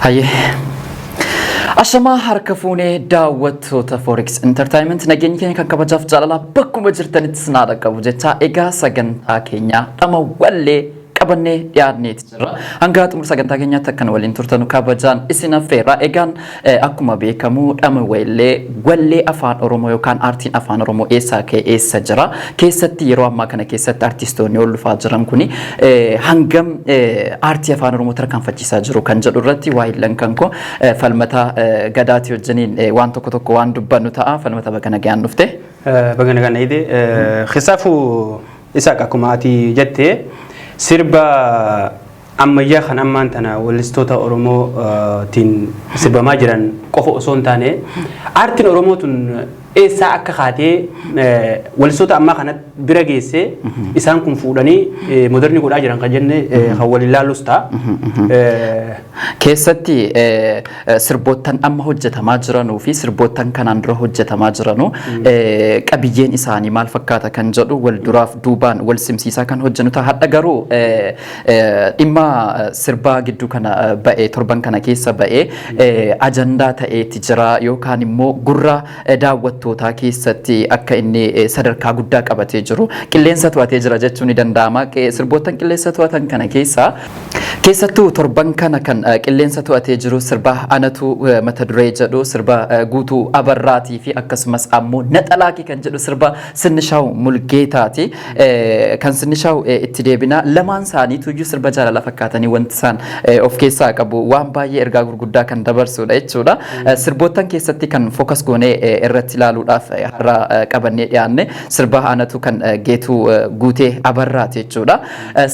Hayyee. Ashamaa harka fuunee daawwattoota Forex Entertainment, nageenyi keenya kan kabajaaf jaalalaa bakkuma jirtanitti sinaa dhaqqabu jecha, egaa sagantaa keenya dhama wallee qabannee dhiyaanneeti jirra. Hanga xumura sagantaa keenyaatti akkan waliin turtanu kabajaan isin affeerra. Egaan akkuma beekamu dhama wallee, wallee afaan Oromoo yookaan aartiin afaan Oromoo eessaa ka'e, eessa jira? Keessatti yeroo ammaa kana keessatti artistoonni ol dhufaa jiran kuni hangam aartii afaan Oromoo tarkaanfachiisaa jiru kan jedhu irratti waayillan kan koo Falmata Gadaatii wajjiniin waan tokko tokko waan dubbannu ta'a. Falmata, baga nagaan dhufte. Baga nagaan eegde. Keessaafuu Isaaq, akkuma ati jette, sirba ammayyaa kan ammaan tana weellistoota Oromootiin sirbamaa jiran qofa osoo hin taane, aartiin Oromoo tun eessaa akka kaatee weellistoota ammaa kana bira geessee isaan kun fuudhanii modern godhaa jiran kan jenne kan waliin laallus ta'a. Keessatti sirboottan amma hojjetamaa jiranuu fi sirboottan kanaan dura hojjetamaa jiranuu qabiyyeen isaanii maal fakkaata kan jedhu wal duraaf duubaan wal simsiisaa kan hojjennu ta'a. Hadha garuu dhimma sirbaa gidduu kana ba'ee, torban kana keessa ba'ee ajandaa ta'eeti jira, yookaan immoo gurra daawwattootaa keessatti akka inni sadarkaa guddaa qabatee jiru, qilleensa to'atee jira jechuun ni danda'ama. Sirboottan qilleensa to'atan kana keessaa keessattuu torban kana kan qilleensa to'atee jiru sirba Anatu mata duree jedhu sirba Guutuu Abarraatii fi akkasumas ammoo Naxalaakii kan jedhu sirba Sinnishaw Mulgeetaati. Kan Sinnishaw itti deebina. Lamaan isaaniitu iyyuu sirba jaalala fakkaatanii wanti isaan of keessaa qabu waan baay'ee ergaa gurguddaa kan dabarsudha jechuudha. Sirboottan keessatti kan focus goonee irratti ilaaluudhaaf har'a qabannee dhiyaanne sirba Anatu kan Geetuu Guutee Abarraati jechuudha.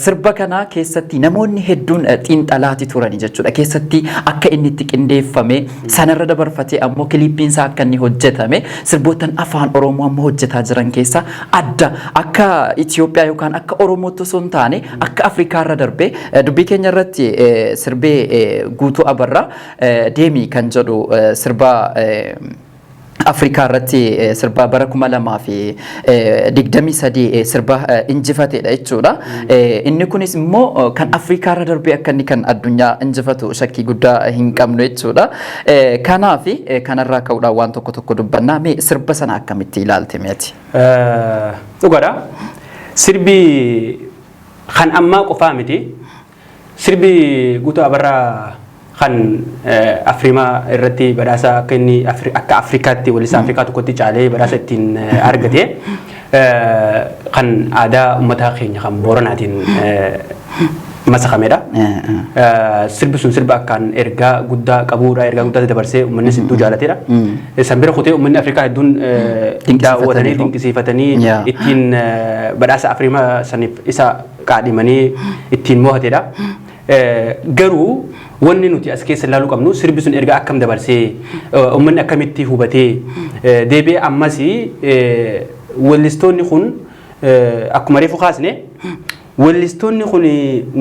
Sirba kana keessatti namoonni hedduun xiinxalaati turani jechuudha. Keessatti akka inni itti qindeeffame, sanarra dabarfatee ammoo kiliippiin isaa akka inni hojjetame, sirboottan afaan Oromoo amma hojjetaa jiran keessa adda, akka Itoophiyaa yookaan akka Oromootti osoo hin taane akka Afrikaarra darbee dubbii keenya irratti sirbee Guutuu Abarraa Deemii kan jedhu sirba Afrikaa irratti sirba bara 2023 sirba injifatedha jechuudha. Inni kunis immoo kan Afrikaa irra darbee akka inni kan addunyaa injifatu shakkii guddaa hin qabnu jechuudha. Kanaaf kanarraa ka'uudhaan waan tokko tokko dubbannaa. Mee sirba sana akkamitti ilaalte meeti? Dhugaadha. Sirbi kan ammaa qofaa miti. Sirbi Guutuu Abarraa kan Afrimaa irratti badhaasa akka inni akka Afrikaatti weellisaa Afrikaa tokkotti caalee badhaasa ittiin argate, kan aadaa uummata keenya kan Booranaatiin masakamedha. Sirbi sun sirba akkaan ergaa guddaa qabudha. Ergaa guddaa dabarsee uummannis hedduu jaalateedha. San bira kutee uummanni Afrikaa hedduun daawwatanii dinqisiifatanii ittiin badhaasa Afrimaa saniif isa qaadhimanii ittiin mo'atedha. Garuu wanni nuti as keessa ilaaluu qabnu, sirbi sun ergaa akkam dabarsee, uummanni akkamitti hubatee, deebi'ee ammas weellistoonni kun, akkuma reefu kaasne, weellistoonni kun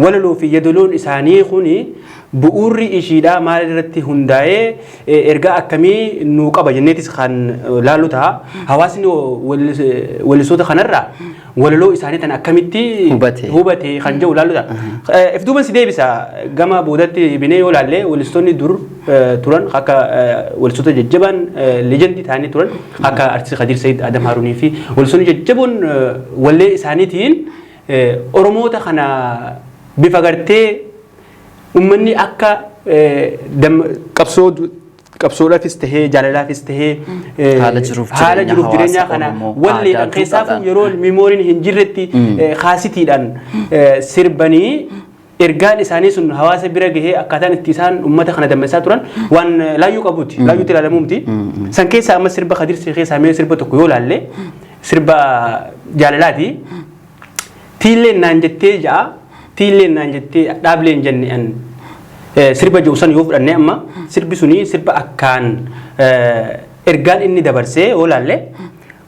walaloo fi yadaloon isaanii kun bu'uurri ishiidhaa maal irratti hundaa'ee, ergaa akkamii nuu qaba jenneetis kan laallu ta'a. Hawaasni weellistoota kanarraa walaloo isaanii tan akkamitti hubate hubate kan jedhu laallu ta'a. If duuban si deebisa, gama boodatti binee yoo laalle, weellistoonni dur turan akka weellistoota jajjabaan legend ta'anii turan, akka Artiist Kadir Sayid Adam Haruunii fi weellistoonni jajjaboon wallee isaaniitiin Oromoota kana bifa gartee uummanni akka qabsoo qabsoodhaafis tahee, jaalalaafis tahee, haala jiruuf haala jireenya jiruuf jireenyaa hawaasa kana Oromoo, walleedhaan aadaa keessaafuu duudhaadhaan. yeroo memoryn hin jirretti kaasitiidhaan sirbanii ergaan isaanii sun hawaasa bira gahee akkaataan itti isaan uummata kana dammaqsaa turan waan laayyuu qabuuti. Laayyuutti ilaalamuu miti. San keessaa amma sirba Kadir keessaa mee sirba tokko yoo laalle, sirba jaalalaati. Tiilleen naan jettee ja'a, tiilleen naan jettee dhaableen jenne an sirba jiru san yoo fudhanne, amma sirbi suni sirba akkaan ergaan inni dabarsee yoo laalle,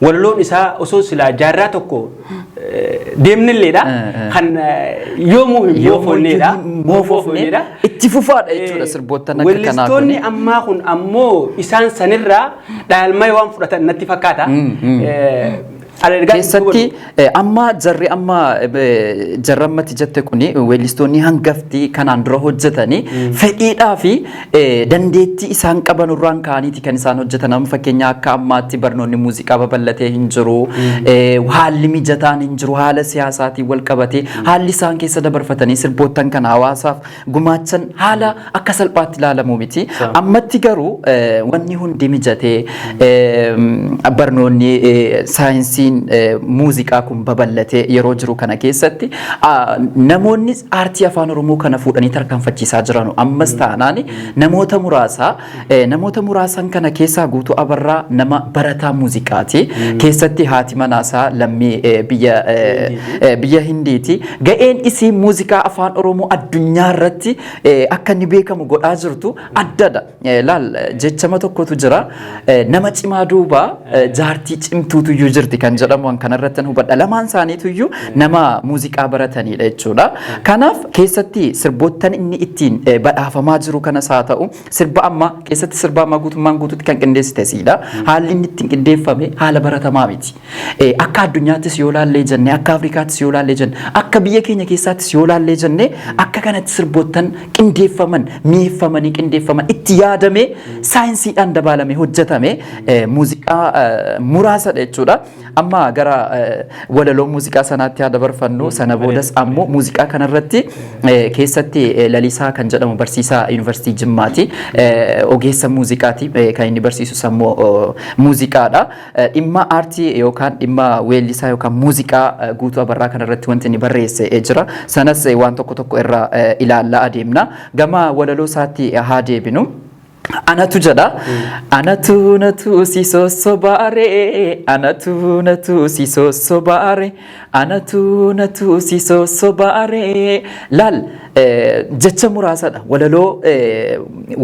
walaloon isaa osoo silaa jaarraa tokko deemnilleedha kan yoomuu hin moofonneedha. Moofoofne, itti fufaadha jechuudha sirboottan akka kanaa Weellistoonni kuni. ammaa kun ammoo isaan sanirraa dhaalmee waan fudhatan natti fakkaata. Ala ergaa Keessatti amma jarri amma jarri ammatti jette kuni, weellistoonni hangafti kanaan dura hojjetanii fedhiidhaa fi dandeettii isaan qaban irraan ka'aniiti kan isaan hojjetan. Amma fakkeenya akka ammaatti barnoonni muuziqaa babal'atee hin jiru, haalli mijataan hin jiru, haala siyaasaatiin wal qabatee haalli isaan keessa dabarfatanii sirboottan kana hawaasaaf gumaachan haala akka salphaatti ilaalamu miti. Ammatti garuu wanni hundi mijatee, barnoonni saayinsiin muuziqaa kun babal'atee yeroo jiru kana keessatti namoonni aartii Afaan Oromoo kana fuudhanii tarkaanfachiisaa jiran ammas taanaan namoota muraasa. Namoota muraasan kana keessaa Guutuu Abarraa nama barataa muuziqaati. Keessatti haati manaasaa lammii biyya Hindiiti. Ga'een isii muuziqaa Afaan Oromoo addunyaa irratti akka inni beekamu godhaa jirtu addadha. Laal, jechama tokkotu jira. Nama cimaa duuba jaartii cimtuutu iyyuu jirti kan jedhamu an kanarratti hubadha. Lamaan isaaniitu iyyuu nama muuziqaa baratanidha jechuudha. Kanaaf keessatti sirboottan inni ittiin badhaafamaa jiru kanas haa ta'u, sirba ammaa keessatti, sirba ammaa guutummaan guutuutti kan qindeessite siidha. Haalli inni ittiin qindeeffame haala baratamaa miti. Akka addunyaattis yoo laallee jenne, akka Afrikaattis yoo laallee jenne, akka biyya keenya keessaattis yoo laallee jenne, akka kanatti sirboottan qindeeffaman, mi'eeffamanii qindeeffaman, itti yaadamee saayinsiidhaan dabaalamee hojjetame muuziqaa muraasadha jechuudha. Amma gara walaloo muuziqaa sanaatti haa dabarfannu. Sana boodas ammoo muuziqaa kanarratti keessatti Lalisaa kan jedhamu barsiisaa Yuunivarsiitii Jimmaati. Ogeessa muuziqaati, kan inni barsiisus ammoo muuziqaadha. Dhimma aartii yookaan dhimma weellisaa yookaan muuziqaa Guutuu Abarraa kanarratti wanti inni barreesse jira. Sanas waan tokko tokko irraa ilaallaa adeemna. Gama walaloo isaatti haa deebinu. Anatu jedha. Anatu natu si sossobaare, anatu natu si sossobaare, anatu natu si sossobaare. Laal, jecha muraasadha.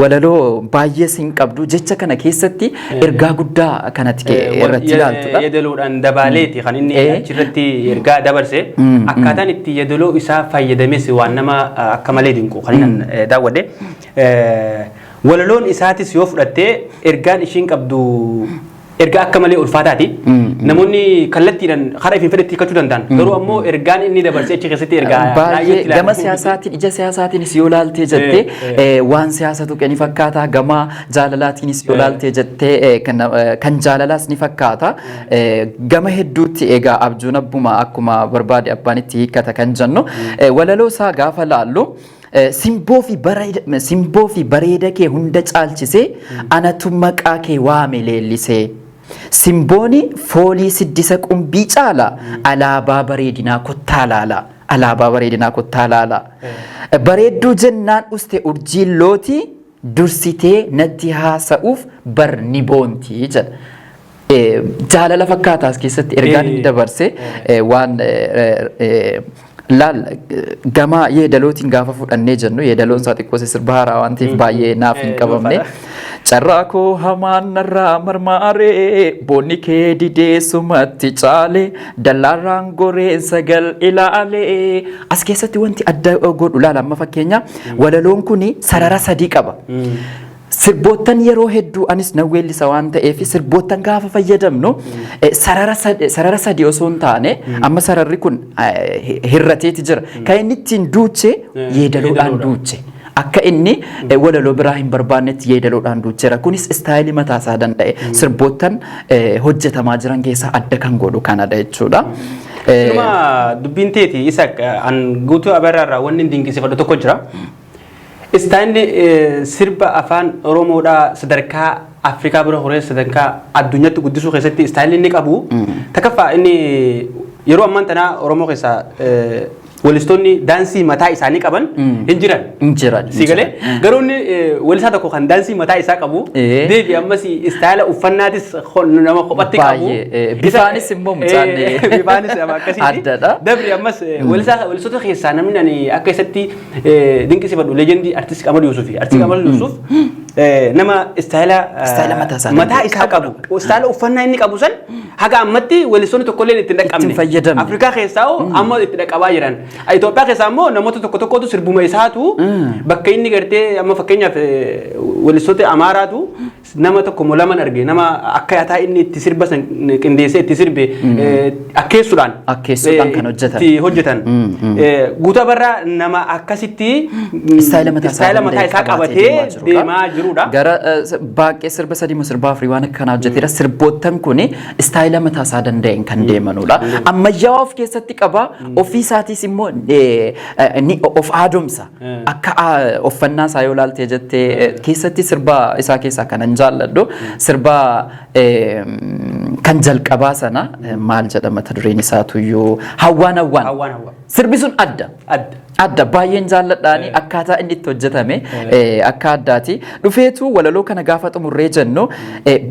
Walaloo baay'ee sin qabdu, jecha kana keessatti ergaa guddaa kanatti irratti ilaaltudha. Yeedaloodhaan dabaaleeti kan inni achirratti ergaa dabarse. Akkaataan itti yeedaloo isaa fayyadames waan nama akka malee dinqu kan inni daawwadhe. Walaloon isaatis yoo fudhattee, ergaan ishiin qabdu ergaa akka malee ulfaataati. Namoonni kallattiidhaan karaa ifiin fedhetti hiikkachuu danda'an. Garuu ammoo ergaan inni dabarsee achi keessatti ergaa baay'ee gama siyaasaatiin, ija siyaasaatiinis yoo laaltee jettee, waan siyaasa tuqe ni fakkaata. Gama jaalalaatiinis yoo laaltee jettee, kan jaalalaas ni fakkaata. Gama hedduutti egaa abjuun abbuma akkuma barbaade abbaan itti hiikkata kan jennu. Walaloo isaa gaafa laallu, simboo fi bareeda kee hunda caalchisee anatu maqaa kee waame leellisee. Simbooni foolii siddisa qumbii caala, alaabaa bareedinaa kottaa laala. Alaabaa bareedinaa kottaa laala. Bareedduu jennaan uste urjiin lootii, dursitee natti haasa'uuf bar ni boonti jedha. Jaalala fakkaataas keessatti ergaan inni dabarse waan laal gama yeedalootiin gaafa fudhannee jennu, yeedaloon isaa xiqqoo sirba haaraa waan ta'eef baay'ee naaf hin qabamne. Carraa koo hamaan narraa marmaaree, boonni kee didee sumatti caale, dallaarraan goreen sagal ilaalee. As keessatti wanti adda godhu, laala, amma fakkeenya walaloon kun sarara sadii qaba. Sirboottan yeroo hedduu anis nan weellisa waan ta'eef, sirboottan gaafa fayyadamnu sarara sadii osoo hin taane, amma sararri kun hirrateeti jira. Kan inni ittiin duuche yeedaloodhaan duuche. Akka inni walaloo biraa hin barbaannetti yeedaloodhaan duucheera. Kunis istaayilii mataasaa danda'e sirboottan hojjetamaa jiran keessaa adda kan godhu kanadha jechuudha. Sinuma dubbiin teeti isa an Guutuu Abarraa irraa wanni dinqisiifadhu tokko jira. Istaayilli sirba Afaan Oromoodhaa sadarkaa Afrikaa bira horee sadarkaa addunyaatti guddisuu keessatti istaayilli inni qabu, takkaffaa inni yeroo ammaan tanaa Oromoo keessaa weellistoonni daansii mataa isaanii qaban hin jiran. Hin jiran. Si galee, garuu inni weellisaa tokko kan daansii mataa isaa qabu, deebi ammas istaayila uffannaatis nama kophatti qabu. Bifaanis immoo mucaan Bifaanis nama akkasiiti. Addadha. Dabri ammas weellistoota keessaa namni ani akka isatti dinqisiifadhu leejendii artist Qamar Yuusufi. Artist Qamar Yuusuf nama istaayila Istaayila mataa isaa mataa isaa qabu. Istaayila uffannaa inni qabu san haga ammatti weellistoonni tokkollee itti hin dhaqqabne. Ittiin fayyadamne. Afrikaa keessaa hoo amma itti dhaqqabaa jiran. Itoophiyaa keessaa immoo namoota tokko tokkotu sirbuma isaatu bakka inni gartee amma fakkeenyaaf weellistoota Amaaraatu Nama tokko moo laman arge, nama akkaataa inni itti sirba san qindeessee itti sirbe akkeessuudhaan Akkeessuudhaan kan hojjetan. Itti hojjetan. Guutuu Abarraa nama akkasitti Istaayila mataa isaa istaayila mataa isaa qabatee qabatee deemaa jirudha. Gara baaqee sirba sadii moo sirba afurii waan akkanaa hojjeteera. Sirboottan kun istaayila mataa isaa danda'een kan deemanudha. Ammayyaawaa of keessatti qaba. Ofii isaatiis immoo ni of aadomsa. Akka uffannaa isaa yoo ilaaltee jettee, keessatti sirba isaa keessaa kanan jaalladhu sirba kan jalqabaa sana, maal jedha mata dureen isaatuyyuu, Hawwaan Hawwaan. Hawwaan Hawwaan. Sirbi sun adda. Adda. Adda, baay'een jaalladhaani, akkaataa inni itti hojjetame akka addaati. Dhufeetu walaloo kana gaafa xumurree jennu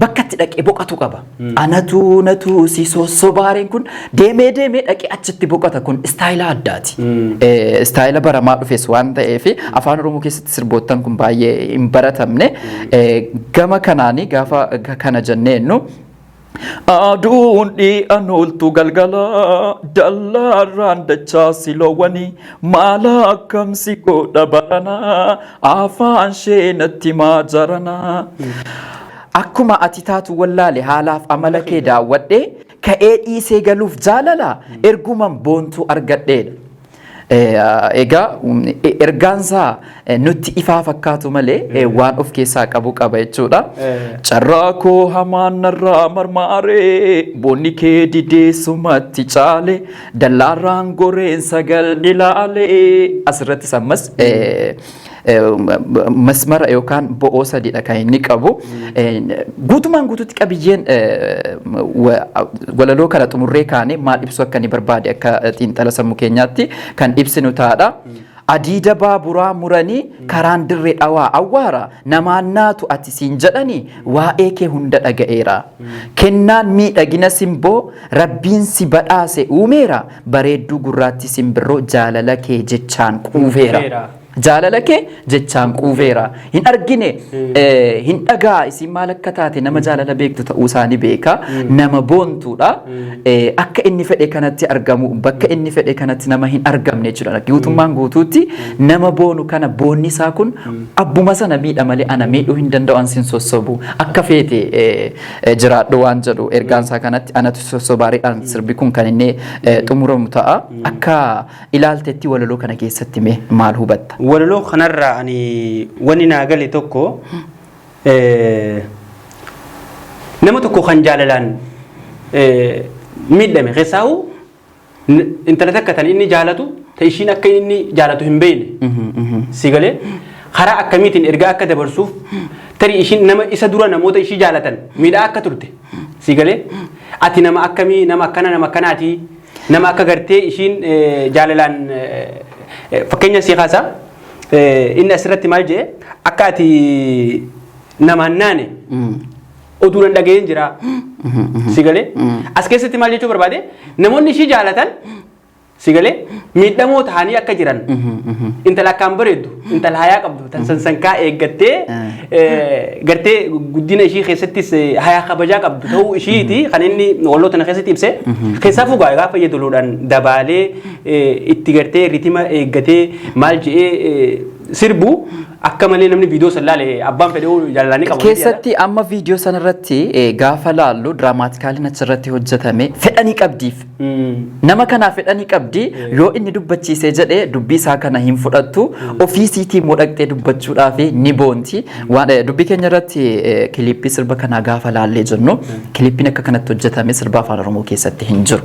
bakka itti dhaqee boqatu qaba. Anatu natu si sossobaareen kun deemee deemee dhaqee achitti boqota, kun istaayila addaati. Istaayila baramaa dhufes waan ta'eef Afaan Oromoo keessatti sirboottan kun baay'ee hin baratamne. Gama kanaani gaafa kana jenneennu, Aduun dhi'an ooltu galgala dallaarraan dachaa siloowwanii maala akkamsi godha baranaa afaan ishee natti maa jaranaa. Akkuma ati taatu wallaale, haalaaf amala kee daawwadhee ka'ee dhiisee galuuf jaalala erguman boontuu argadheedha. Egaa ergaansaa nutti ifaa fakkaatu malee waan of keessaa qabu qaba jechuudha. Carraa koo hamaan narraa marmaaree, boonni kee didee sumatti caale, dallaarraan goreen sagal ilaalee. Asirrattis ammas masmara yookaan bo'oo sadiidha kan inni qabu. Guutumaan guututti qabiyyeen walaloo kana xumurree kaane maal ibsu akka inni barbaade akka xiinxala sammuu keenyaatti kan ibsinu taadha. Adiida baaburaa muranii karaan Dirree Dhawaa awwaara, namaan naatu ati siin jedhanii waa'ee kee hunda dhaga'eera. Kennaan miidhagina simboo rabbiin si badhaase uumeera, bareedduu gurraatti simbirroo jaalala kee jechaan quufeera. Jaalala kee jechaan quufeera. Hin argine, hin dhagaa, isin maal akka taate nama jaalala beektu ta'uu isaanii beeka. Nama boontuudha. Akka inni fedhe kanatti argamu, bakka inni fedhe kanatti nama hin argamne jechuudha. Guutummaan guutuutti nama boonu kana boonni isaa kun abbuma sana miidha malee ana miidhuu hin danda'u, an sin sossobu. Akka feete jiraadhu waan jedhu ergaan isaa kanatti anatu sossobaareedhaan sirbi kun kan inni xumuramu ta'a. Akka ilaaltetti walaloo kana keessatti mee maal hubatta? Walaloo kanarraa ani wanni naa gale tokko, nama tokko kan jaalalaan miidhame keessaa'u intala takka tan inni jaalatu, ta ishiin akka inni jaalatu hin beekne, si galee, karaa akkamiitiin ergaa akka dabarsuuf, tarii ishiin nama isa dura namoota ishii jaalatan miidhaa akka turte, si galee, ati nama akkamii, nama akkana, nama akkanaati, nama akka gartee ishiin jaalalaan fakkeenya si kaasaa, inni asirratti maal jedhe, akka ati namaan naane oduu nan dhaga'een jira. Si galee, as keessatti maal jechuu barbaade, namoonni ishii jaalatan, si galee, miidhamoo ta'anii akka jiran, intala akkaan bareeddu, intala hayaa qabdu, tan sansankaa eeggattee gartee guddina ishii keessattis hayaa kabajaa qabdu ta'uu ishiiti kan inni walaloo tana keessatti ibse. Keessaafuu gaafa yeedaloodhaan dabaalee itti gartee ritima eeggatee maal je'ee sirbu, akka malee namni viidiyoo san laale abbaan fedhe jaalalanii qabu. Keessatti amma viidiyoo sanarratti gaafa laallu diraamaatikaaliin achirratti hojjetame fedhanii qabdiif. Nama kanaa fedhanii qabdi, yoo inni dubbachiisee jedhee dubbii isaa kana hin fudhattu, ofii isiitii immoo dhaqxee dubbachuudhaaf ni boonti. Waan dubbii keenya irratti kiliippii sirba kanaa gaafa laallee jennu, kiliippiin akka kanatti hojjetame sirba Afaan Oromoo keessatti hin jiru.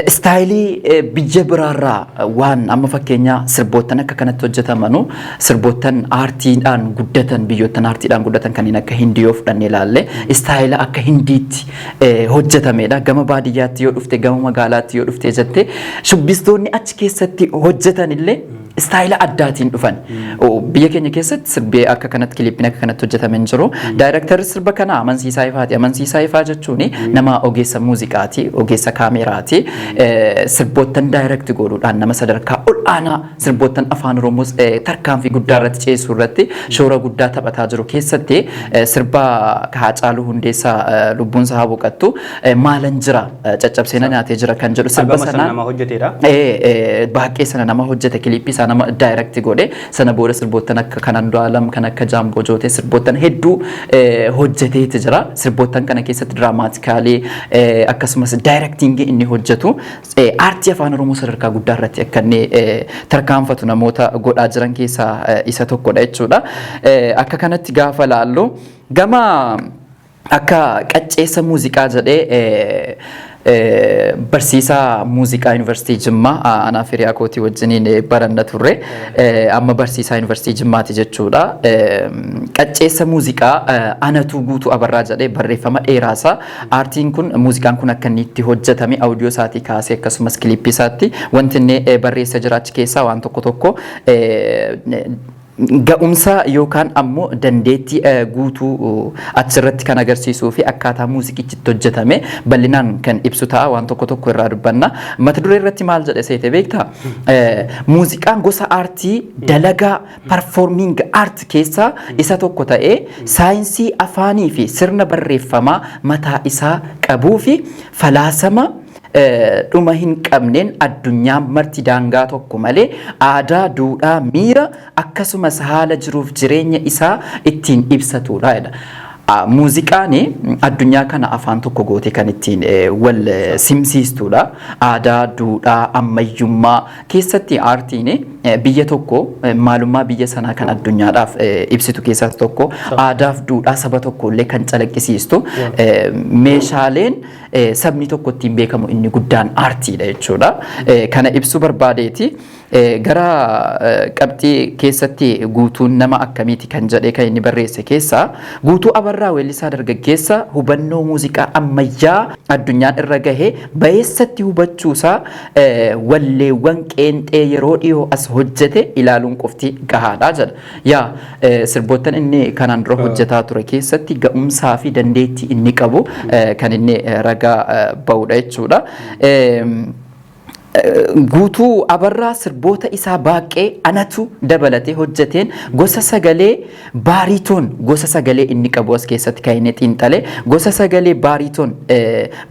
Istaayilii biyya biraarraa waan amma fakkeenya sirboottan akka kanatti hojjetamanu, sirboottan aartiidhaan guddatan, biyyoottan aartiidhaan guddatan kanneen akka Hindii yoo fudhannee ilaalle, istaayila akka Hindiitti hojjetamedha. Gama baadiyyaatti yoo dhufte, gama magaalaatti yoo dhufte jette, shubbistoonni achi keessatti hojjetan illee istaayila addaatiin dhufan. Biyya keenya keessatti sirbi akka kanatti, kiliippiin akka kanatti hojjetame hin jiru. Daayirektarri sirba kanaa Amansiisaa Ifaati. Amansiisaa Ifaa jechuun nama ogeessa muuziqaati, ogeessa kaameraati. Sirboottan direct godhuudhaan nama sadarkaa ol aanaa sirboottan Afaan Oromoos tarkaanfii guddaa irratti ceesuu irratti shoora guddaa taphataa jiru. Keessatti sirba Haacaaluu Hundeessaa, lubbuun isaa haa boqattu, maalan jira caccabsee na nyaatee jira kan jedhu sirba Albama sana sanaan nama hojjetedha. Baaqee sana nama hojjete kiliippii isaa keessaa nama direct godhe. Sana booda sirboottan akka kan Andu'aalam, kan akka Jaamboo Jootee, sirboottan hedduu hojjeteeti jira. Sirboottan kana keessatti dramatically akkasumas directing inni hojjetu aartii Afaan Oromoo sadarkaa guddaa irratti akka inni tarkaanfatu namoota godhaa jiran keessaa isa tokkodha jechuudha. Akka kanatti gaafa laallu, gama akka qacceessa muuziqaa jedhee barsiisaa muuziqaa Yuunivarsiitii Jimmaa, anaaf hiriyaa kootii wajjiniin baranna turre, amma barsiisaa Yuunivarsiitii Jimmaati jechuudha. Qacceessa muuziqaa Anatuu Guutuu Abarraa jedhee barreeffama dheeraasaa aartiin kun, muuziqaan kun akka inni itti hojjetame, audio isaatii kaasee akkasumas kilippii isaatti wanti inni barreessa jiraachi keessaa waan tokko tokko ga'umsa yookaan ammoo dandeettii Guutuu achirratti kan agarsiisuu fi akkaataa muuziqichi itti hojjetame bal'inaan kan ibsu ta'a, waan tokko tokko irraa dubbanna. Mata duree irratti maal jedhe seete beektaa? Muuziqaan gosa aartii dalagaa performing art keessaa isa tokko ta'ee saayinsii afaanii fi sirna barreeffamaa mataa isaa qabuu fi falaasama dhuma hin qabneen addunyaa marti daangaa tokko malee aadaa, duudhaa, miira akkasumas haala jiruuf jireenya isaa ittiin ibsatudha jedha. Muuziqaan addunyaa kana afaan tokko goote kan ittiin wal simsiistudha. Aadaa, duudhaa, ammayyummaa keessatti aartiin biyya tokko maalummaa biyya sanaa kan addunyaadhaaf ibsitu keessaa tokko, aadaaf duudhaa saba tokko illee kan calaqqisiistu, meeshaaleen sabni tokko ittiin beekamu inni guddaan aartiidha jechuudha. Kana ibsuu barbaadeeti. Gara qabxii keessatti Guutuun nama akkamiiti kan jedhee kan inni barreesse keessaa, Guutuu Abarraa weellisaa dargaggeessa hubannoo muuziqaa ammayyaa addunyaan irra gahe bayeessatti hubachuusaa walleewwan qeenxee yeroo dhiyoo as hojjete ilaaluun qofti gahaadha jedha. Yaa, sirboottan inni kanaan dura hojjetaa ture keessatti ga'umsaa fi dandeettii inni qabu kan inni ragaa ba'udha jechuudha. Guutuu Abarraa sirboota isaa baaqee anatu dabalatee hojjeteen gosa sagalee baritone, gosa sagalee inni qabu as keessatti kan inni xiinxale, gosa sagalee baritone,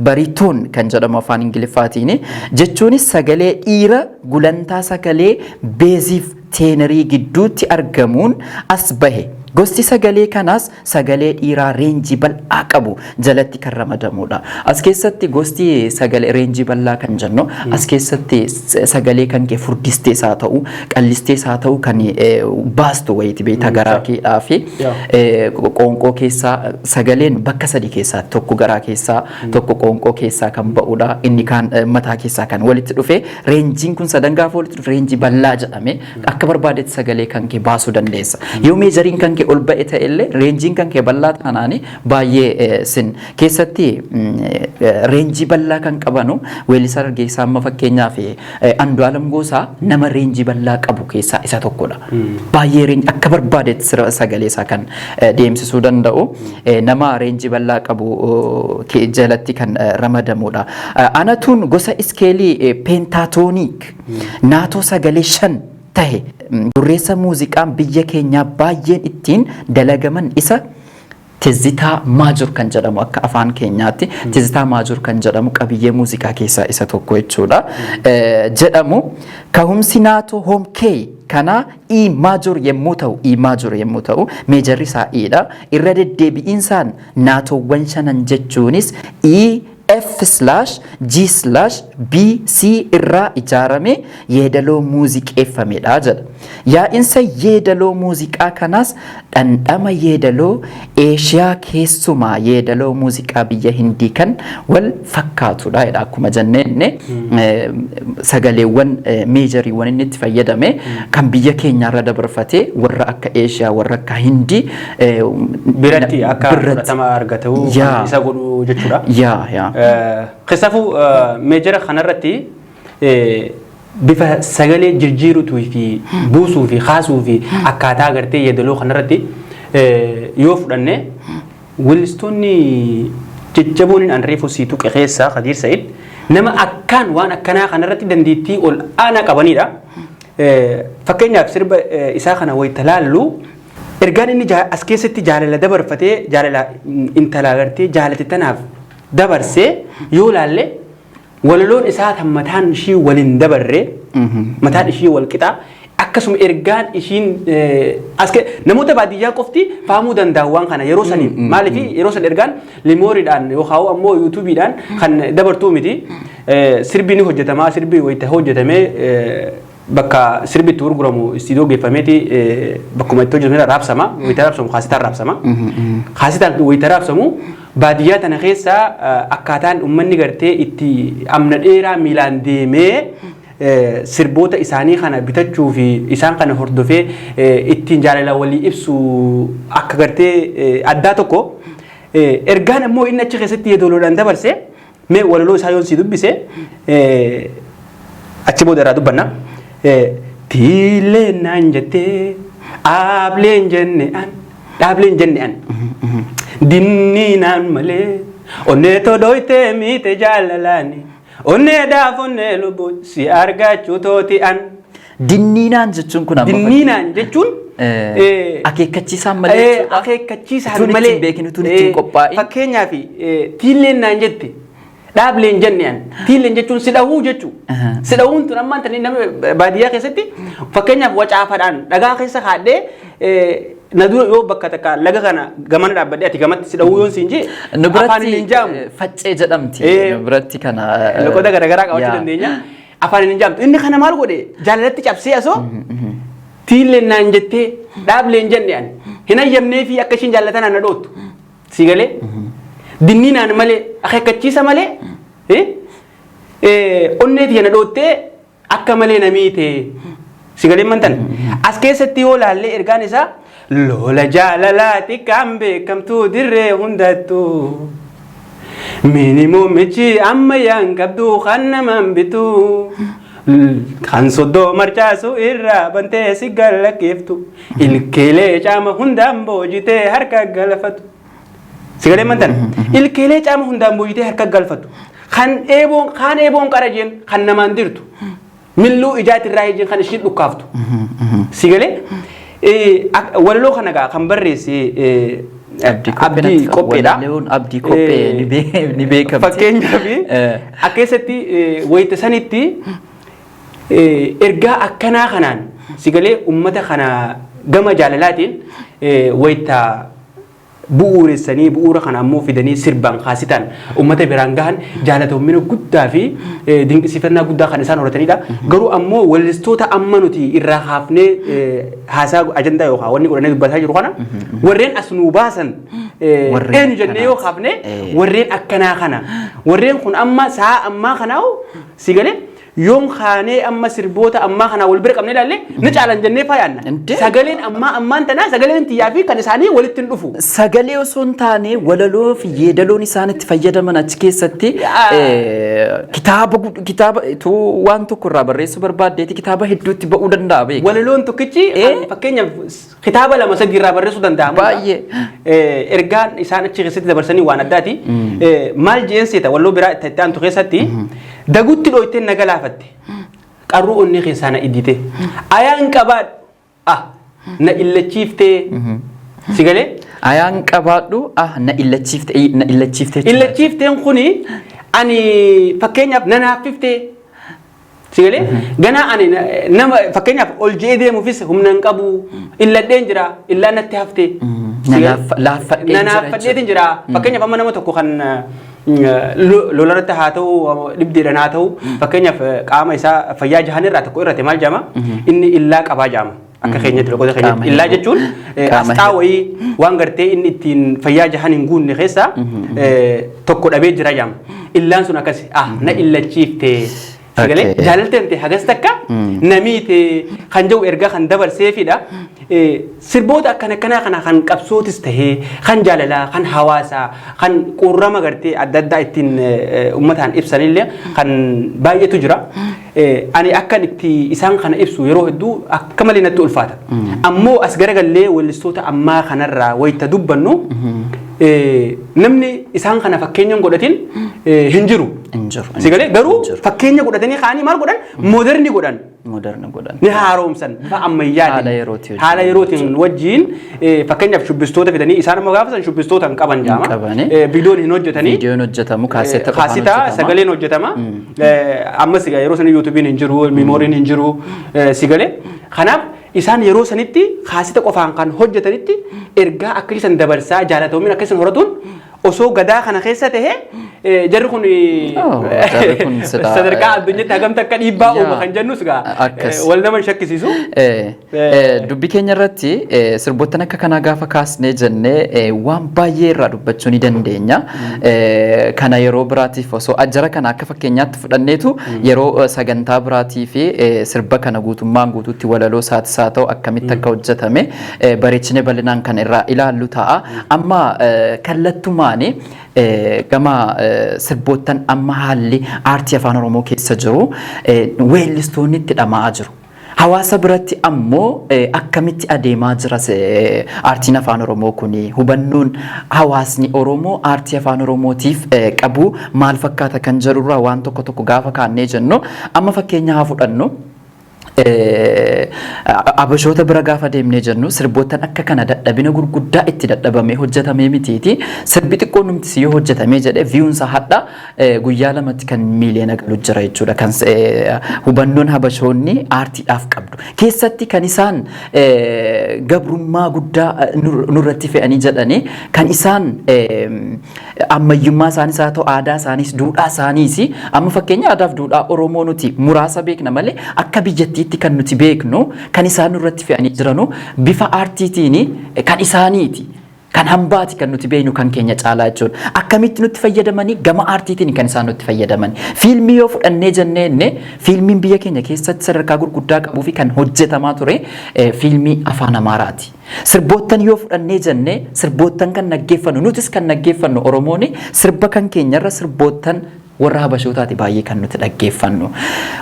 baritone kan jedhamu afaan Ingiliffaatiin, jechuunis sagalee dhiira gulantaa sagalee beeziif teenarii gidduutti argamuun as bahe. Gosti sagalee kanaas sagalee dhiiraa range bal'aa qabu jalatti kan ramadamudha. As keessatti gosti sagalee range bal'aa kan jennu, as keessatti sagalee kan kee furdistees haa ta'u, qallistees haa ta'u, kan baastu wayiiti beektaa garaa keedhaa fi qoonqoo keessaa. Sagaleen bakka sadi keessaa, tokko garaa keessaa, tokko qoonqoo keessaa kan ba'udha. Inni kaan mataa keessaa kan walitti dhufe, rangeiin kun sadan gaafa walitti dhufe range bal'aa jedhame, akka barbaadetti sagalee kan kee baasuu dandeessa. Yoo majoriin kan kee ol ba'e ta'ellee, rangeiin kan kee bal'aa taanaani baay'ee sin keessatti range bal'aa kan qabanu weellisaa dargaggeessaa amma fakkeenyaaf Andu'aalam Gosaa nama range bal'aa qabu keessaa isa tokkodha. Baay'ee range akka barbaadetti sagalee isaa kan deemsisuu danda'u nama range bal'aa qabu jalatti kan ramadamudha. Anatuun gosa scale pentatonic naatoo sagalee shan tahe gurreessa muuziqaan biyya keenyaa baay'een ittiin dalagaman isa Tizitaa major kan jedhamu, akka afaan keenyaatti Tizitaa major kan jedhamu qabiyyee muuziqaa keessaa isa tokko jechuudha. Jedhamu ka'umsi naatoo home key kana E major yommuu ta'u, E major yommuu ta'u, majorri isaa E dha. Irra deddeebi'insaan naatoowwan shanan, jechuunis E, F slash, G slash, B, C irraa ijaarame yeedaloo muuziqeeffamedha jedha. Yaa'insa yeedaloo muuziqaa kanaas dhandhama yeedaloo Eeshiyaa, keessumaa yeedaloo muuziqaa biyya Hindii kan wal fakkaatudha jedha. Akkuma jenneen sagaleewwan majoriiwwan inni itti fayyadame kan biyya keenyaarra dabarfatee warra akka Eeshiyaa, warra akka Hindii biratti akka fudhatama argatu isa godhu jechuudha. Yaa. Keessaafuu major kanarratti bifa sagalee jijjiiruutuu fi buusuu fi kaasuu fi akkaataa agartee yeedaloo kanarratti yoo fudhanne, weellistoonni jajjaboon an reefu sii tuqe keessaa Khadiir Sa'id nama akkaan waan akkanaa kanarratti dandeettii ol aanaa qabanidha. Fakkeenyaaf sirba isaa kana wayita laallu, ergaan inni as keessatti jaalala dabarfatee, jaalala intala agartee jaalate tanaaf dabarsee yoo laalle, walaloon isaa tan mataan ishii waliin dabarre, mataan ishii wal qixaa akka Akkasuma ergaan ishiin as namoota baadiyyaa qofti fahamuu danda'an waan kana yeroo saniif. Maaliif yeroo san ergaan memoryidhaan yookaan ammoo YouTubeiidhaan kan dabartuu miti. Sirbi ni hojjetamaa, sirbi wayita hojjetamee bakka sirbi itti gurguramu istiidiyoo geeffameeti bakkuma itti hojjetame raabsama. Wayita raabsamu kaasitaan raabsama. Kaasitaan wayita raabsamu baadiyyaa tana keessa akkaataan uummanni gartee itti amna dheeraa miilaan deemee sirboota isaanii kana bitachuu fi isaan kana hordofee ittiin jaalala walii ibsu akka gartee addaa tokko. Ergaan ammoo inni achi keessatti yeedaloodhaan dabarse, mee walaloo isaa yoon si dubbise achi booda irraa dubbanna. Tiileen naan jettee dhaableen jenne an, dhaableen jenne an, dinni naan malee onnee todhoytee miite jaalalaani, onneedhaaf onnee lubbuu si argachuu tooti an. Dinniinaan jechuun kun amma Dinniinaan jechuun akeekkachiisaan malee jechuudha. Akeekkachiisaan Utuun malee. ittiin beekin, utuun ittiin qophaa'in. Fakkeenyaaf tiilleen naan jette dhaableen jenne an. Tiilleen jechuun si dhahuu jechuu. Si dhahuun tun ammaan tani nama baadiyyaa keessatti fakkeenyaaf wacaafadhaan dhagaa keessa kaadhee na dura yoo bakka takka laga kana gamana dhaabbadhee ati gamatti si dhahuu yoon siin jee Nu afaan hin biratti jaamu. Faccee jedhamti. Nu biratti kana. Loqoda garaagaraa qabaachuu dandeenya. Afaan hin jaamtu. Inni kana maal godhe? Jaalalatti cabsee asoo tiilleen naan jettee dhaableen jenne ani. Hin hayyamnee fi akka ishiin jaallatan na dhoottu. Si galee? Dinniinaan malee, akeekkachiisa malee, onnee tiyya na dhoottee akka malee na miite. Si galee mantan? As keessatti yoo laallee ergaan isaa lola jaalalaati kan beekamtuu dirree hundattuu. Minimumichi ammayyaan qabdu kan namaan bitu. Kan soddoo marcaasu irraa bantee si gallakkeeftu. Ilkeelee caama hundaan boojitee harka galfatu. Si galee mantan? Ilkeelee caama hundaan boojitee harka galfatu. Kan eeboon kaan eeboon qara jeen kan namaan dirtu. Milluu ijaatirraa ijeen kan ishiin dhukkaaftu. Si galee? Walaloo kana gaa kan barreesse Abdii Qopheedha. Walaloon Abdii Qophee ni beekamti. Fakkeenyaaf akka keessatti wayita sanitti ergaa akkanaa kanaan si galee uummata kana gama jaalalaatiin wayita bu'uuressanii bu'uura kana ammoo fidanii sirbaan kaasitaan uummata biraan gahan jaalatamummaa guddaa fi dinqisiifannaa guddaa kan isaan horatanidha. Garuu ammoo wallistoota amma nuti irraa kaafnee haasaa ajandaa yookaan wanni godhannee dubbataa jiru kana warreen as nuu baasan eenyu jennee yoo kaafne, warreen akkanaa kana, warreen kun amma sa'a ammaa kanaa si galee yoom kaanee amma sirboota ammaa kanaa wal bira qabnee ilaalle ni caalan jennee faayanna. Sagaleen ammaa ammaan tanaa sagaleen tiyyaa fi kan isaanii walitti hin dhufu. Sagalee osoo hin taane walaloo fi yeedaloon isaan itti fayyadaman achi keessatti kitaaba kitaaba utuu waan tokko irraa barreessuu barbaaddeeti kitaaba hedduutti ba'uu danda'a beeka. Walaloon tokkichi fakkeenyaaf kitaaba lama sadii irraa barreessuu danda'amu. Baay'ee. Ergaan isaan achi keessatti dabarsanii waan addaati. Maal jeen seeta walloo biraa itti aantu keessatti? Dagutti dhooytee na galaafatte. Qarruu onnee keessaa na iddite. Ayaan qabaadhu. Ah, na illachiiftee. Si galee? Ayaan qabaadhu, ah, na illachiifte, na illachiifte jechuudha. Illachiifteen kuni ani fakkeenyaaf na naaffiftee. Si galee? Ganaa ani nama fakkeenyaaf ol je'ee deemuufis humna hin qabu. Illadheen jira. Illaan natti haftee. Na laaffadheen Na jira. Naaffadheetiin jira. Fakkeenyaaf amma nama tokko kan lolarratti haa ta'u, dhibdeedhaan haa ta'u, fakkeenyaaf qaama isaa fayyaa jahanirraa tokko irratti maal jedhama? Inni illaa qabaa jedhama. Akka keenyatti, loqota keenyatti. Illaa jechuun asxaa wayii waan gartee inni ittiin fayyaa jahan hin guunne keessaa tokko dhabee jira jedhama. Illaan sun akkasi, ah, na illachiiftee. Sagalee jaalalteemte hagas takka namiite kan jedhu ergaa kan dabarseefidha. Sirboota akkana akkanaa kana kan qabsootis tahee, kan jaalalaa, kan hawaasaa, kan qurrama gartee adda addaa ittiin uummataan ibsanillee kan baay'eetu jira. Ani akkan itti isaan kana ibsu yeroo hedduu akka malee natti ulfaata. Ammoo as garagallee weellistoota ammaa kanarraa wayita dubbannu namni isaan kana fakkeenya hin godhatin hin jiru. Hin jiru. Si galee? Garuu fakkeenya godhatanii kaanii maal godhan? Modern godhan. Modern godhan. Ni haaromsan bifa ammayyaatiin. Haala yerootii wajjin. Haala yerootiin wajjin, fakkeenyaaf shubbistoota fidanii, isaan amma gaafa san shubbistoota hin qaban jaama. Hin qabani. Viidiyoon hin hojjetanii. Viidiyoon hojjetamu kaaseetta qofaan Kaasitaa hojjetama. Sagaleen hojjetama. Ammas egaa yeroo sanii YouTubeiin hin jiru, memoryn hin jiru, si galee. Kanaaf isaan yeroo sanitti kaasita qofaan kan hojjetanitti ergaa akka isan dabarsaa jaalatamummaan akka isan horatuun osoo gadaa kana keessa tahe jarri kun Oh, jarri kun sadarkaa addunyaatti hagamta akka dhiibbaa uuma kan jennus gaa wal nama hin shakkisiisu. Dubbii keenya irratti sirboottan akka kanaa gaafa kaasnee jennee waan baay'ee irraa dubbachuu ni dandeenya. Kana yeroo biraatiif osoo jara kana akka fakkeenyaatti fudhanneetu yeroo sagantaa biraatii fi sirba kana guutummaan guutuutti walaloo isaatis haa ta'u akkamitti akka hojjetame bareechinee bal'inaan kan irraa ilaallu ta'a. Amma kallattumaani gama sirboottan amma haalli aartii Afaan Oromoo keessa jiru weellistoonni itti dhama'aa jiru. Hawaasa biratti ammoo akkamitti adeemaa jira aartiin Afaan Oromoo kuni, hubannoon hawaasni Oromoo aartii Afaan Oromootiif qabu maal fakkaata kan jedhurraa waan tokko tokko gaafa kaannee jennu, amma fakkeenya haa fudhannu. Abashoota bira gaafa deemnee jennu sirboottan akka kana dadhabina gurguddaa itti dadhabamee hojjetamee mitiiti. Sirbi xiqqoon numti yoo hojjetamee jedhe viewnsa hadha guyyaa 2tti kan miiliyoona galu jira jechuudha. Kan hubannoon habashoonni aartiidhaaf qabdu. Keessatti kan isaan gabrummaa guddaa nurratti fe'anii jedhanii, kan isaan ammayyummaa isaanis haa ta'u, aadaa isaaniis, duudhaa isaaniis, amma fakkeenya aadaaf duudhaa Oromoo nuti muraasa beekna malee akka biyyattiitti kan nuti beeknu kan isaan nurratti fe'anii jiranu bifa aartiitiin kan isaaniiti. Kan hambaati kan nuti beeknu kan keenya caalaa jechuudha. Akkamitti nutti fayyadamanii? Gama aartiitiin kan isaan nutti fayyadaman. Fiilmii yoo fudhannee jenneenne, fiilmiin biyya keenya keessatti sadarkaa gurguddaa qabuu fi kan hojjetamaa ture fiilmii Afaan Amaaraati. Sirboottan yoo fudhannee jenne, sirboottan kan naggeeffannu, nutis kan naggeeffannu Oromooni sirba kan keenyarra sirboottan warra Habashootaati baay'ee kan nuti dhaggeeffannu.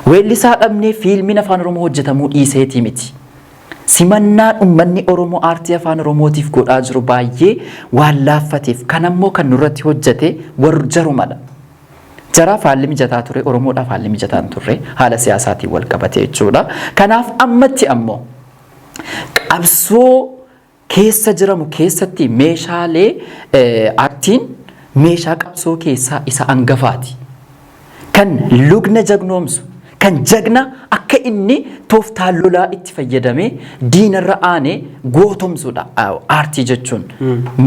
Weellisaa dhabnee fiilmiin Afaan Oromoo hojjetamuu dhiiseetii miti. Simannaan uummanni Oromoo aartii Afaan Oromootiif godhaa jiru baay'ee waan laaffateef, kan ammoo kan nurratti hojjete warra jarumadha. Jaraaf haalli mijataa ture, Oromoodhaaf haalli mijataa hin turre, haala siyaasaatiin wal qabate jechuudha. Kanaaf ammatti ammoo qabsoo keessa jiramu keessatti meeshaalee aartiin meeshaa qabsoo keessaa isa hangafaati. Kan lugna jagnoomsu, kan jagna akka inni tooftaa lolaa itti fayyadamee diinarra aanee gootomsudha aartii jechuun.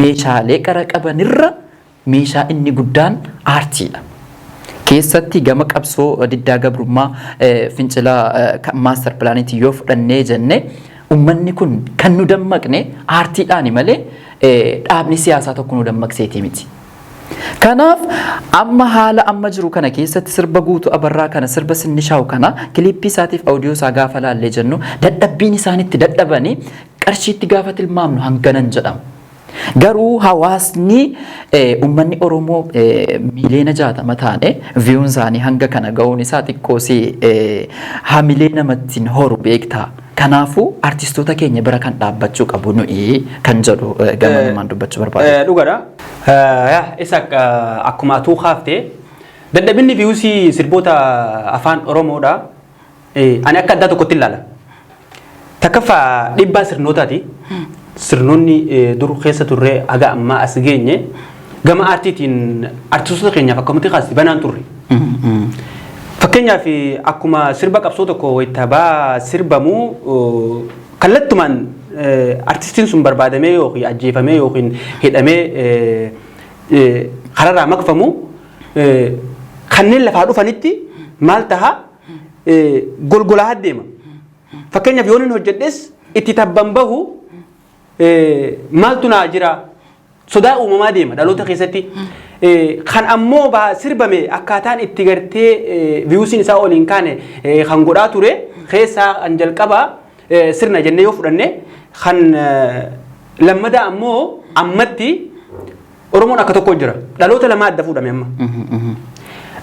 Meeshaalee qara qabanirra meeshaa inni guddaan aartiidha. Keessatti gama qabsoo diddaa gabrummaa, fincila master planiitii yoo fudhannee jenne, uummanni kun kan nu dammaqne aartiidhaani malee dhaabni siyaasaa tokko nu dammaqseetii miti. Kanaaf amma haala amma jiru kana keessatti sirba Guutuu Abarraa kana, sirba Sinnishaa'u kana, kiliippii isaatiif audio isaa gaafa laallee jennu, dadhabbiin isaan itti dadhabanii qarshiitti gaafa tilmaamnu hanganan jedhamu. Garuu hawaasni, uummanni Oromoo miiliyoona 60 taane, viewn isaanii hanga kana ga'uun isaa xiqqoosii hamilee namatti horu beektaa. Kanaafuu artistoota keenya bira kan dhaabbachuu qabu nuyi kan jedhu gamanumaan dubbachuu barbaada. Dhugaadha. Isa akkuma atuu kaaftee dadhabinni viewsii sirboota Afaan Oromoodha. Ani akka addaa tokkotti ilaala. Takkaffaa dhiibbaa sirnootaati. Sirnoonni dur keessa turre haga ammaa as geenye gama aartiitiin artistoota keenyaaf akkamatti kaasti banaan turre. Fakkeenyaaf akkuma sirba qabsoo tokko wayita sirbamu kallattumaan artistiin sun barbaadamee yookiin ajjeefamee yookiin hidhamee kararraa maqfamu, kanneen lafaa dhufanitti maal taha? Golgolaa deema. Fakkeenyaaf yoon hin hojjedhes itti tabban bahu maaltu naa jira, sodaa uumamaa deema dhaloota keessatti. Kan ammoo sirbame akkaataan itti gartee viewsiin isaa ol hin kaane kan godhaa ture keessaa kan jalqabaa sirna jennee yoo fudhanne, kan lammadaa ammoo ammatti Oromoon akka tokko jira. Dhaloota lama adda fuudhame amma.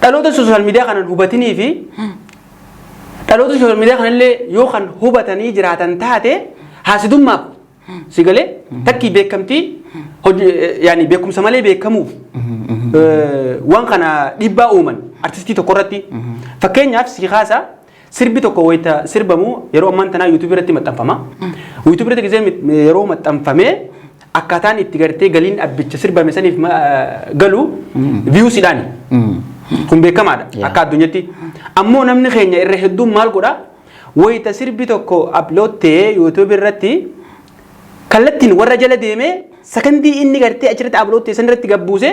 Dhaloota social media kanan hubatinii fi dhaloota social media kanallee yoo kan hubatanii jiraatan taate, haasidummaaf si galee takkii beekamtii yaani beekumsa malee beekamuuf waan kana dhiibbaa uuman artistii tokko irratti. Fakkeenyaaf si kaasa, Sirbi tokko wayita sirbamu yeroo ammaan tanaa YouTube irratti maxxanfama. YouTube irratti gisee yeroo maxxanfamee akkaataan itti gartee galiin abbicha sirbame saniif galu viewsiidhaani. Kun beekamaadha akka addunyaatti. Ammoo namni keenya irra hedduun maal godha? Wayita sirbi tokko upload ta'ee YouTube irratti kallattiin warra jala deemee sakandii inni gartee achirratti upload ta'e san irratti gabbuuse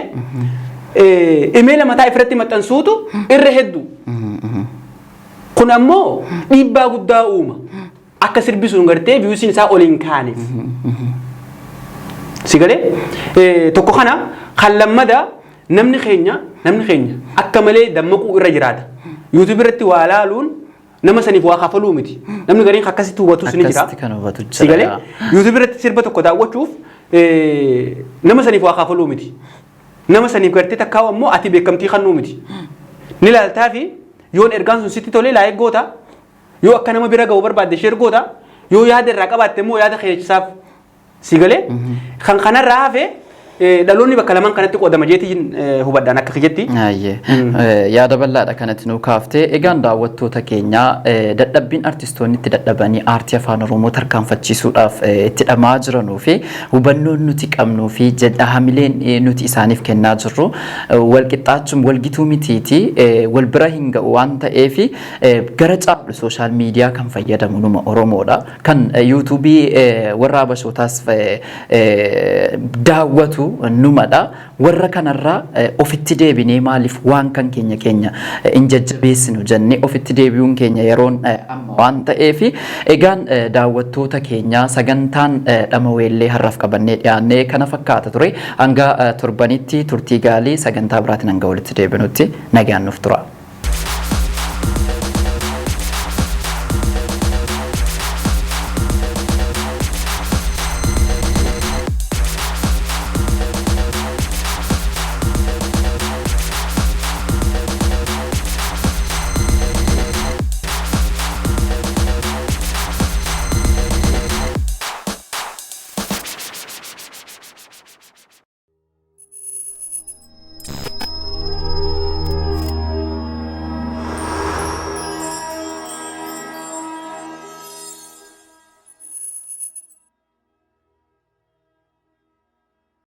imeela mataa ifirratti maxxansuutu irra hedduu. Kun ammoo dhiibbaa guddaa uuma. Akka sirbi sun gartee viewsiin isaa ol hin kaaneef. Si galee, tokko kana. Kan lammada, namni keenya akka malee dammaquu irra jiraata. YouTube irratti waa laaluun nama saniif waa kafaluu miti. Namni gariin akkasitti hubatus ni jira. Akkasitti kan hubatu Si galee, jira. YouTube irratti sirba tokko daawwachuuf nama saniif waa kafaluu miti. Nama saniif gartee takkaa ammoo ati beekamtii kennuu miti. Ni ilaaltaa fi yoon ergaan sun sitti tolee like goota. Yoo akka nama bira ga'u barbaadde share goota. Yoo yaada irraa qabaatte immoo yaada keessaaf. Si galee, kan kanarraa hafe dhaloonni bakka lamaan kanatti qoodama jeetiin hubadhaan akka kiyyatti. Ayyee. Yaada bal'aadha kanatti nuu kaaftee. Egaan daawwattoota keenyaa, dadhabbiin artistoonni itti dadhabanii aartii Afaan Oromoo tarkaanfachiisuudhaaf itti dhamaa jiranuu fi hubannoon nuti qabnuu fi hamileen nuti isaaniif kennaa jirru wal qixxaachuun walgituu mitiiti, wal bira hin ga'u waan ta'eef, gara caalu social media kan fayyadamu numa Oromoodha. Kan YouTubeii warra Habashootaas daawwatu numadha. Warra kanarraa ofitti deebinee maaliif waan kan keenya keenya hin jajjabeessinu jennee ofitti deebi'uun keenya yeroon amma waan ta'eef, egaan daawwattoota keenya, sagantaan dhama weellee har'aaf qabannee dhiyaannee kana fakkaata ture. Hanga torbanitti turtii gaarii, sagantaa biraatiin hanga walitti deebinutti nagaan nuuf tura.